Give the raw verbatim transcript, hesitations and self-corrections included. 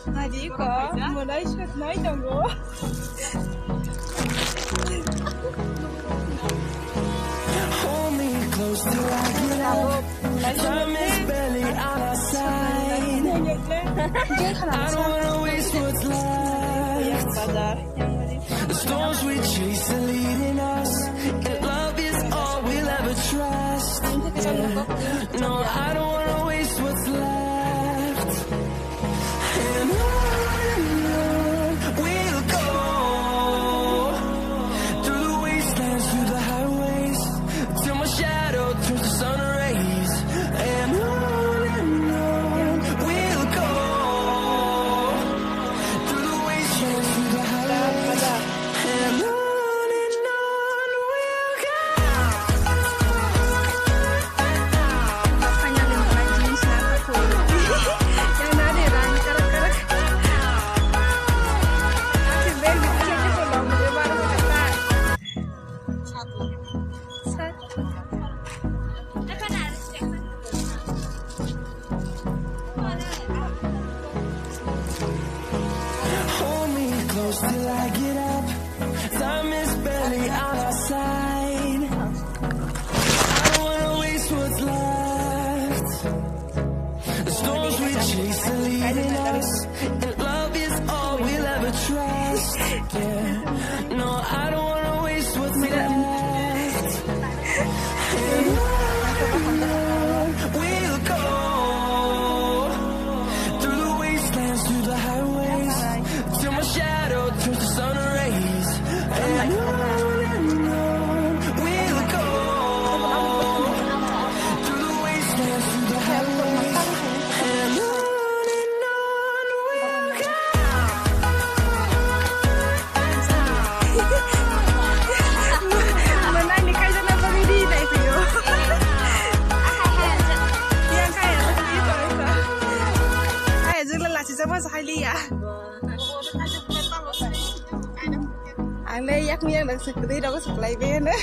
Nadi ko, mulai sut nai tongo. Hold me close till I get up. Time is barely on our side. I don't wanna waste what's left. The storms we chase are leading us, and love is all we'll ever trust. Yeah. No, I don't wanna waste what's left. And on and on we'll go, through the wastelands, through the highways, till my shadow turns to sun rays. And on and on we'll go, through the wastelands, through the highways, and on and on we'll go. Hold me close till I get up. Time is barely on our side. I don't wanna waste what's left. The storms we chase are leading us, and love is all we'll ever trust. Yeah. No, I don't wanna waste what's left. And on we'll go, through the wastelands, through the highways, till my shadow turns to sun rays. And on and on we'll go, through the wastelands, through the highways, and on and on we'll go. Manani kaisa na bagwi ri nai phaio. Yang kaya sa phaio to sa. Ai jula lasi sama sa hai liya. Ang le yak mi yang nang sa kwdwi rogo sa kwlai be na.